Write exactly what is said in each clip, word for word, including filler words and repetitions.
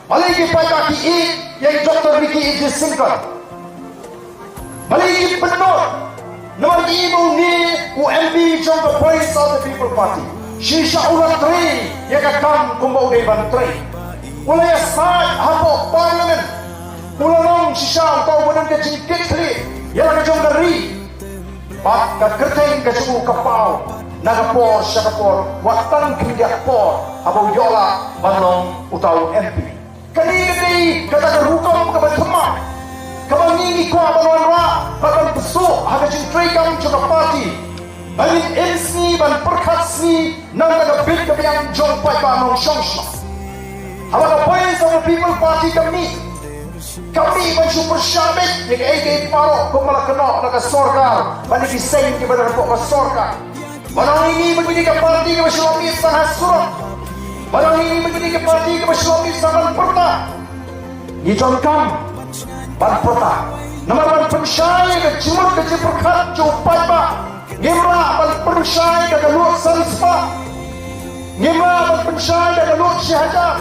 Balei ki paidbah ki ïeit ïa i Doctor Ricky A J Syngkon? Balei ki pynlut? Namar ki ïohi ba une u M P jong ka Voice of the People Party. Shisha u la trei ïa ka kam kumba u dei ban trei. U la ïasaid hapoh Parliament. U la long shisha uta uba don ka jingkitkhlieh ïa la ka jong ka ri. Bad ka kyrteng ka jong u ka paw na ka por sha ka por, wat tang khyndiat por haba u ïoh lah ban long uta u M P. Kane ka dei kata ka rukom kaba thymmai kaba ngi ngi kwah ban wanrah bad ban pynsuh ha ka jingtrei kam jong ka party. Ba ngin im sngi ban pyrkhat sngi na ka bynta ka bit ka biang jong paidbah nongshong shnong. Haba ka Voice of the People Party ka mih, ka mih ban shu pyrshah beit ïa kaei kaei baroh kumba la kynnoh na ka sorkar bad ïa ki seng kiba don hapoh ka sorkar. Ba ngi ngi ba ngi dei ka party kaba shu lum ïa tang ha surok. Ba ngi ngi ba ngi dei ka party kaba shu lum ïa tang ban pyrta. Ngi donkam ban pyrta. Namar ban pynshai ka jingmut ka jingpyrkhat jong u paidbah, ngim lah ban pynshai da ka lut san spah. Ngim lah ban pynshai da ka lut shi hajar.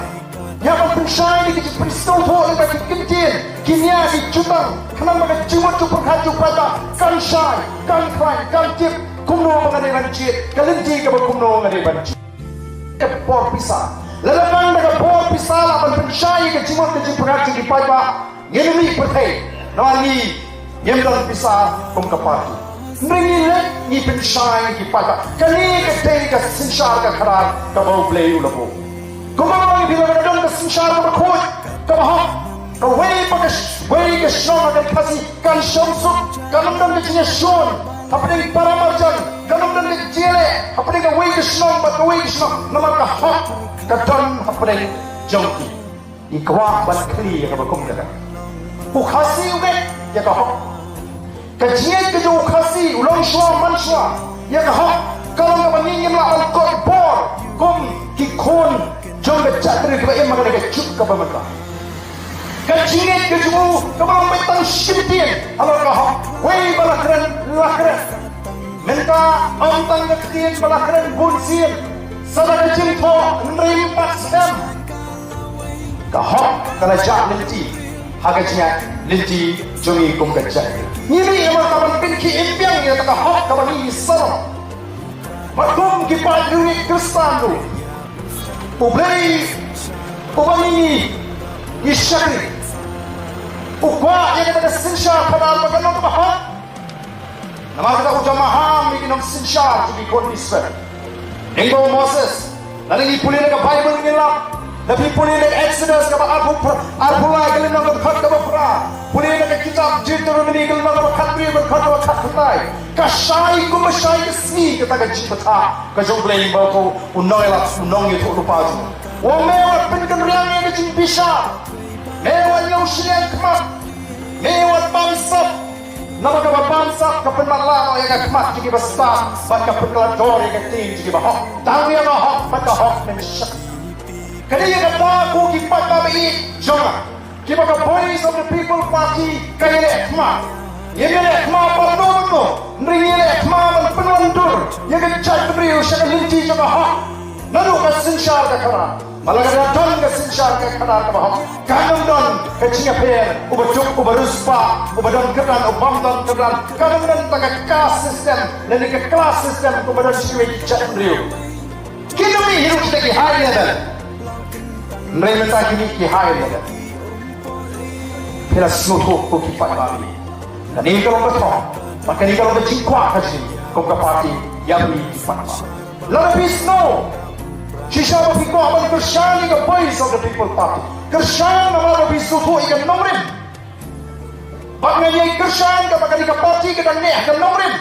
Ngi hap ban pynshai da ka jingpynsngewthuh lyngba ki kyntien, ki nia, ki jutang. Khnang ba ka jingmut jingpyrkhat jong u paidbah kan shai, kan khlaiñ, kan tip kumno ba nga dei ban jied, ka lynti kaba kumno nga dei ban jied. Ka bor pisa. Lada tang da ka bor pisa lah ban pynshai ka jingmut ka jingpyrkhat jong ki paidbah, ngin ym mih pyrthei. Namar ngi ngim don pisa kum ka party. Hynrei ngi leit ngi pynshai ki paidbah. Kane ka dei ka synshar ka khadar kaba U Blei u la buh. Kumba ngi phi la don ka synshar kaba khuid, kaba hok. Kawei pa ka sh-, wei ka shnong ha ka Khasi kan shong suk, kan ym don ka jingïashun hapdeng para marjan, kan ym don ka jingïaleh hapdeng kawei ka shnong bad kawei ka shnong, namar ka hok ka don hapdeng jong ki. Ngi kwah ban khlieh ïa kaba kum kata. U Khasi u ngeit ïa ka hok. Ka jingngeit ka jong u Khasi, u longshuwa manshuwa ïa ka hok, ka long kaba ngi ngim lah ban kot bor kum ki khun jong ka jaitbynriew kiba im ha kane ka juk kaba mynta. Ka jingngeit ka jong u kaba long beit tang shi kyntien halor ka hok. Wei ba la kren, la kren. Mynta ym tang ka ktien ba la kren bun sien, sa da ka jingthoh hynrei ym pat skhem. Ka hok ka la jah lynti ha ka jingïaid lynti jong ngi kum ka jait. Ngi mih namar ka ban pynkhih im biang ïa ka hok kaba ngi sngewsarong. Bad kum ki paidbah Khristan ruh, U Blei uba ngi ngi shakri, u kwah ïa kata ka synshar khadar ba kan long kaba hok. Namar kata u da maham ïa ki nongsynshar jong ki khun Israel. Lyngba u Moses, lada ngi pule na ka Baibl ngin lap, lada phi pule na ka Exodus kaba arphew, arphew lai ka lynnong kaba khat kaba phra, pule na ka kitab Deuteronomy ka lynnong kaba khathynriew, kaba khat, kaba khatkhyndai. Ka shai kumba shai ka sngi kata ka jingbthah ka jong U Blei ba u nongïalam, u nongïathuhlypa jong u. Ong me wat pynkynriang ïa ka jingbishar. Me wat ñiew shiliang khmat. Me wat bamsap. Namar kaba bamsap ka pynmatlah noh ïa ka khmat jong kiba stad bad ka pynkylla dor ïa ka ktien jong kiba hok. Tang ïa ba hok bad ka hok men shak. Ka dei ïa kata ko ki paidbah ba ïeit jong nga. Kiba ka Voice of the People Party ka ïaleh khmat. Ngim ïaleh khmat ban no ban no. Hynrei ngi ïaleh khmat ban pynwandur ïa ka jaitbynriew sha ka lynti jong ka hok. Naduh ka synshar ka khadar. Ba la ka don ka synshar ka khadar kaba hok, kan ym don ka jingïapher, uba duk, uba riewspah, uba don kyrdan, uba ym don kyrdan. Kan ym don tang ka caste system lane ka class system kumba don sha kiwei ki jaitbynriew. Kine hi ruh kita ki high level. Hynrei mynta kine ki high level. Phi la sngewthuh ko ki paidbah. Kane ka long ka thong bad kane ka long ka jingkwah ka jong ngi kum ka party ïa phi ki paidbah. Lada phi sngew shisha ba phi kwah ban kyrshan ïa ka Voice of the People Party, kyrshan namar ba phi sngewthuh ïa ka nongrim. Bad nga ïai kyrshan ka ba kane ka party ka dang neh ha ka nongrim.